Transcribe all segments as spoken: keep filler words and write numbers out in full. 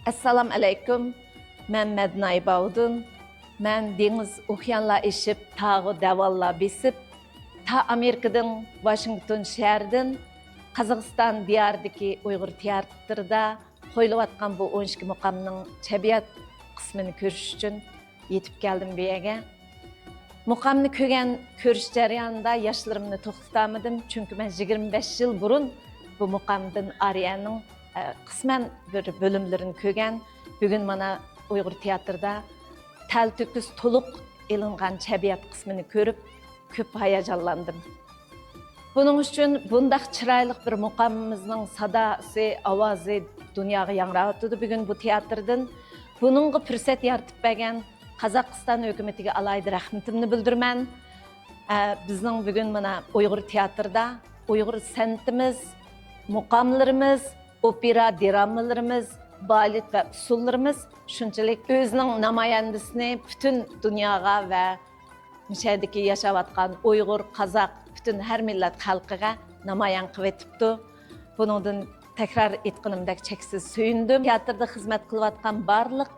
ئەسسالام ئەلەيكۇم. مەن مەدناي باۋدۇن. مەن دېڭىز ئوكيانلار ئېشىپ، تاغۇ دەۋانلار بېسىپ، تا ئامېرىكىدىن ۋاشىنگتون شەھىرىدىن قازاقىستان دىيارىدىكى ئۇيغۇر تىياتىرىدا قويۇلۇۋاتقان بۇ ئون ئىككى مۇقامنىڭ چەببىيات قىسمىنى كۆرۈش ئۈچۈن يېتىپ كەلدىم بۇ يەرگە. مۇقامنى كۆرگەن، كۆرۈش جەريانىدا ياشلىرىمنى توختىتالمىدىم، چۈنكى مەن يىگىرمە بەش يىل بۇرۇن بۇ مۇقامدىن ئارىيەنىڭ، ئە، قىسمەن بىر بۆلۈملىرىنى كۆرگەن. بۈگۈن مانا ئۇيغۇر تىياتىرىدا تەلتۆكۈس تولۇق ئېلىنغان چەببىيات قىسمىنى كۆرۈپ، كۆپ ھاياجانلاندىم. بۇنىڭ ئۈچۈن بۇنداق چىرايلىق بىر مۇقامىمىزنىڭ ساداسى، ئاۋازى دۇنياغا ياڭراۋاتىدۇ بۈگۈن بۇ تىياتىردىن. بۇنىڭغا پۇرسەت يارىتىپ بەرگەن قازاقىستان ھۆكۈمىتىگە ئالاھىدە رەھمىتىمنى بىلدۈرىمەن. ئە، بىزنىڭ بۈگۈن مانا ئۇيغۇر تىياتىرىدا ئۇيغۇر سەنئىتىمىز، مۇقاملىرىمىز، ئوپېرا درامىلىرىمىز، بالېت ۋە ئۇسسۇللىرىمىز شۇنچىلىك ئۆزىنىڭ نامايەندىسىنى پۈتۈن دۇنياغا ۋە مۇشۇ يەردىكى ياشاۋاتقان ئۇيغۇر، قازاق، پۈتۈن ھەر مىللەت خەلقىگە نامايان قىلىۋېتىپتۇ. بۇنىڭدىن تەكرار ئېيتقىنىمدەك چەكسىز سۆيۈندۈم. تىياتىردا خىزمەت قىلىۋاتقان بارلىق،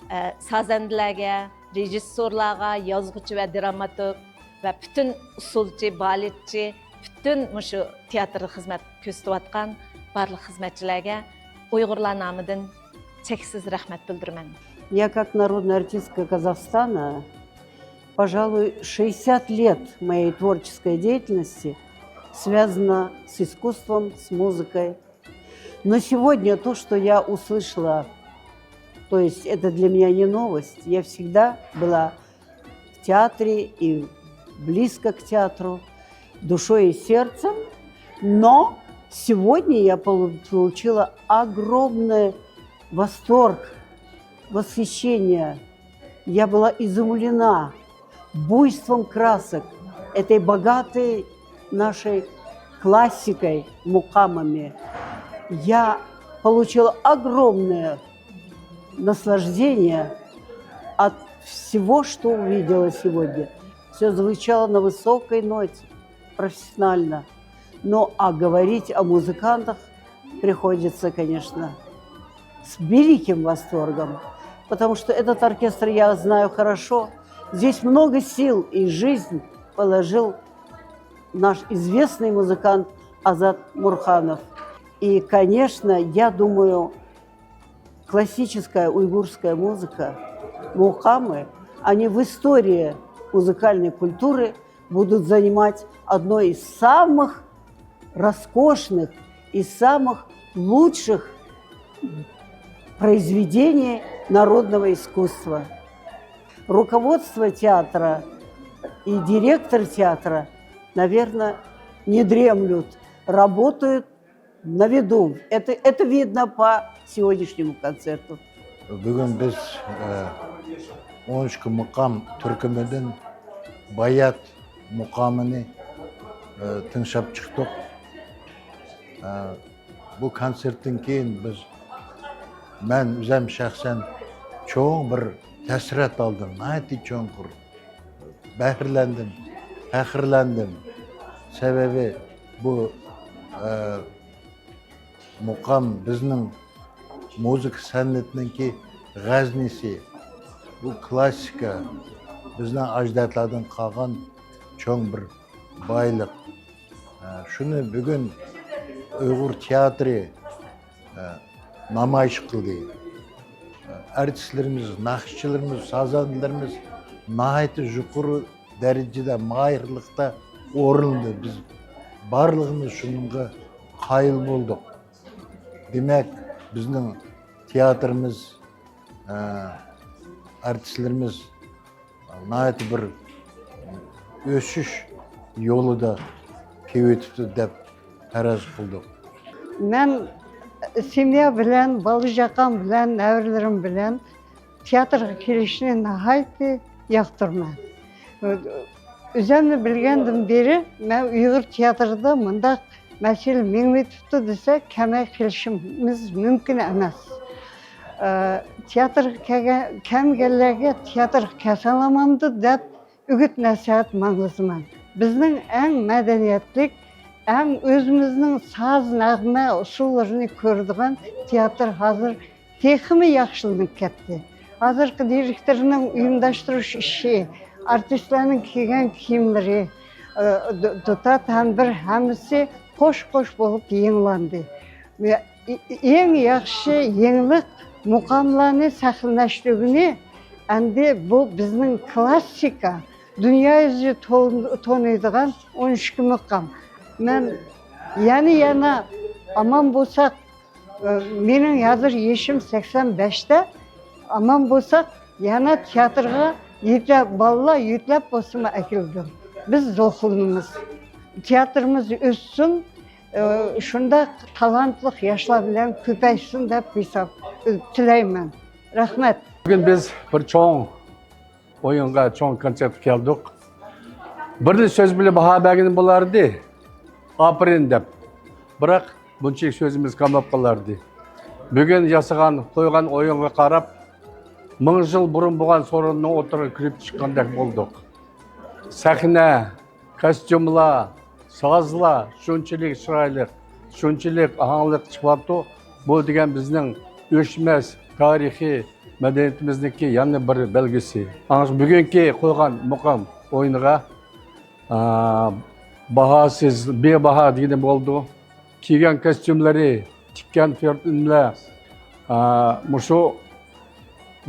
ئە، سازەندىلەرگە، رېژىسسورلارغا، يازغۇچى ۋە دراماتورگ ۋە پۈتۈن ئۇسسۇلچى، بالېتچى، پۈتۈن مۇشۇ تىياتىردا خىزمەت كۆرسىتىۋاتقان بارلىق خىزمەتچىلەرگە ئۇيغۇرلار نامىدىن چەكسىز رەھمەت بىلدۈرىمەن. Я как народная артистка Казахстана, пожалуй, шестьдесят лет моей творческой деятельности связана с искусством, с музыкой. Но сегодня то, что я услышала, то есть это для меня не новость, я всегда была в театре и близко к театру, душой и сердцем, но сегодня я полу- получила огромный восторг, восхищение. Я была изумлена буйством красок этой богатой нашей классикой, мукамами. Я получила огромное наслаждение от всего, что увидела сегодня. Все звучало на высокой ноте, профессионально. Ну, а говорить о музыкантах приходится, конечно, с великим восторгом, потому что этот оркестр я знаю хорошо. Здесь много сил и жизнь положил наш известный музыкант Азат Мурханов. И, конечно, я думаю, классическая уйгурская музыка, мукамы, они в истории музыкальной культуры будут занимать одно из самых роскошных и самых лучших произведений народного искусства. Руководство театра и директор театра, наверное, не дремлют, работают на виду. Это, это видно по сегодняшнему концерту. بۈگۈن بىز، ئە، ئون ئىككى مۇقام تۈركۈمىدىن بايات مۇقامىنى، ئە، تىڭشاپ چىقتۇق. ئە، بۇ كونسېرتتىن كېيىن بىز، مەن ئۆزۈم شەخسەن چوڭ بىر تەسىرات ئالدىم، ناھايىتى چوڭقۇر. بەھرىلەندىم، پەخىرلەندىم. سەۋەبى بۇ، ئە، مۇقام بىزنىڭ مۇزىكا سەنئىتىنىڭكى غەزنىسى. بۇ كلاسسىكا، بىزنىڭ ئەجدادلاردىن قالغان چوڭ بىر بايلىق. ئە، شۇنى بۈگۈن ئۇيغۇر تىياتىرى، ئە، نامايىش قىلدى. ئە، ئارتىسلىرىمىز، ناخشىچىلىرىمىز، سازەندىلىرىمىز ناھايىتى يۇقىرى دەرىجىدە، ماھىرلىقتا ئورۇنلىدى. بىز بارلىقىمىز شۇنىڭغا قايىل بولدۇق. دېمەك، بىزنىڭ تىياتىرىمىز، ئە، ئارتىسلىرىمىز ناھايىتى بىر ئۆسۈش يولىدا كېلىۋېتىپتۇ دەپ پەرەز قىلدۇق. مەن سېميا بىلەن، بالا-چاقام بىلەن، نەۋرىلىرىم بىلەن تىياتىرغا كېلىشنى ناھايىتى ياقتۇرىمەن. ئۆزۈمنى بىلگەندىن بېرى مەن ئۇيغۇر تىياتىرىدا مۇنداق مەسىلە مېڭىۋېتىپتۇ دېسە، كەلمەي قېلىشىمىز مۇمكىن ئەمەس. ئە، تىياتىرغا كەلگەن، كەلمىگەنلەرگە تىياتىرغا كەلسەڭلار بولمامدۇ دەپ ئۈگۈت نەسىھەت ماڭغۇزىمەن. بىزنىڭ ئەڭ مەدەنىيەتلىك، ئەڭ ئۆزىمىزنىڭ ساز نەغمە ئۇسسۇللىرىنى كۆرىدىغان تىياتىر ھازىر تېخىمۇ ياخشىلىنىپ كەتتى. ھازىرقى دىرېكتورنىڭ ئۇيۇمداشتۇرۇش ئىشى، ئارتىسلارنىڭ كىيگەن كىيىملىرى، ئى، دۇ-، دۇتا، تەمبۇر ھەممىسى قوش-قوش بولۇپ يېڭىلاندى. ۋە ئى-، ئى-، ئەڭ ياخشى يېڭىلىق مۇقاملارنى سەھنىلەشتۈرگىنى ئەمدى بۇ بىزنىڭ كلاسسىكا، دۇنيا يۈزى تون-، تونۇيدىغان ئون ئىككى مۇقام. مەن يەنە، يەنە ئامان بولساق، ئى، مېنىڭ ھازىر يېشىم سەكسەن بەشتە، ئامان بولساق يەنە تىياتىرغا يېتە-، بالىلار يۆتلەپ بولسىمۇ ئەكېلىدۇ. بىز زوقلىنىمىز. تىياتىرىمىز ئۆسسۇن، ئى، شۇنداق تالانتلىق ياشلار بىلەن كۆپەيسۇن دەپ ھېساب، ئى، تىلەيمەن. رەھمەت. بۈگۈن بىز بىر چوڭ ئويۇنغا، چوڭ كونسېرتقا كەلدۇق. بىرلا سۆز بىلەن باھا بەرگىلى بولاتتى، ئاپىرىن دەپ. بىراق بۇنچىلىك سۆزىمىز كاملاپ قالاتتى. بۈگۈن ياسىغان، قويغان ئويۇنغا قاراپ، مىڭ يىل بۇرۇن بولغان سورۇننىڭ ئوتتۇرىغا كىرىپ چىققاندەك بولدۇق. سەھنە، كاستيۇملار، سازلار شۇنچىلىك چىرايلىق، شۇنچىلىك ئاھاڭلىق چىقىۋاپتۇ. بۇ دېگەن بىزنىڭ ئۆچمەس تارىخىي مەدەنىيىتىمىزنىڭكى يەنە بىر بەلگىسى. ئاڭ-، بۈگۈنكى قويغان مۇقام ئويۇنىغا، ئا، باھاسىز، بىباھا دېگىنى بولىدۇ. كىيگەن كاستيۇملىرى، تىككەن فىرتىنلەر، ئا، مۇشۇ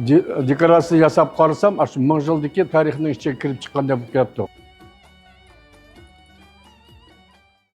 دې-، دېكوراتسىيە ياساپ قارىسام، ئاشۇ مىڭ يىلدىكى تارىخنىڭ ئىچىگە كىرىپ چىققاندەك بولۇپ كەپتۇ.